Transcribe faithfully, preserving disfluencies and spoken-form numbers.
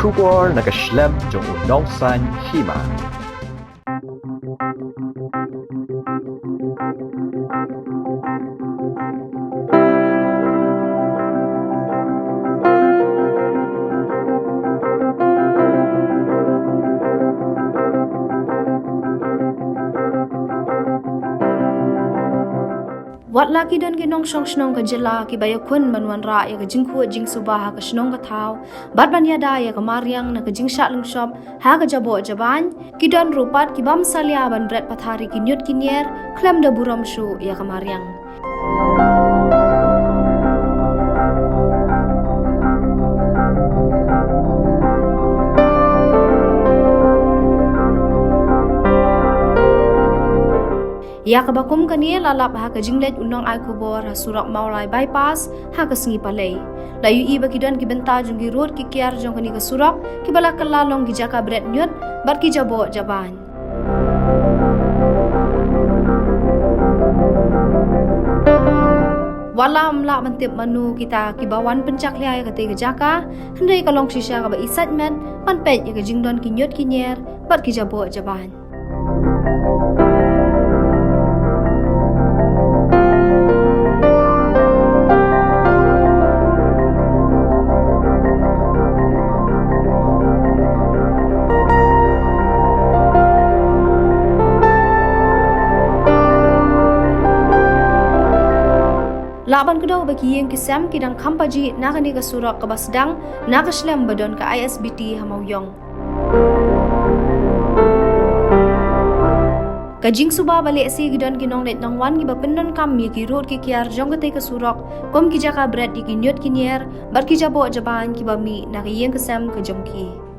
Khubor na ka shlem jong u nongsan hima. Wat la ki don ki nongshong shnong ka jylla kiba ïakhun ban wanrah ïa ka jingkhuid jingsuba ha ka shnong ka thaw bad ban ïada ïa ka mariang na ka jingshah lyngshop ha ka jaboh jabain, ki don ruh pat ki bym salia ban bret pathar ïa ki ñiut ki ñier khlem da burom shuh ïa ka mariang. Ïa kaba kum kane la lap ha ka jingleit u nongai khubor ha surok Mawlai Bypass ha ka sngi Palei. La ïohi ba ki don ki bynta jong ki rud ki kiar jong kane ka surok kiba la kylla long ki jaka bret ñiut bad ki jaboh jabain. Wat la ym lah ban tip mano kita kiba wan pynjakhlia ïa katei ka jaka, hynrei ka long shisha kaba isaitmet ban peit ïa ka jingdon ki ñiut ki ñier bad ki jaboh jabain. Lah ban kdew ba ki ïing ki sem ki dang kham pajih na kane ka surok kaba sdang na ka shlem ba don ka I S B T ha Mawïong. Ka jingsuba ba lehse ki don ki nongleit nongwan kiba pyndonkam ïa ki rud ki kiar jong katei ka surok kum ki jaka bret ïa ki ñiut ki ñier bad ki jaboh jabain kiba mih na ka ïing ka sem ka jong ki.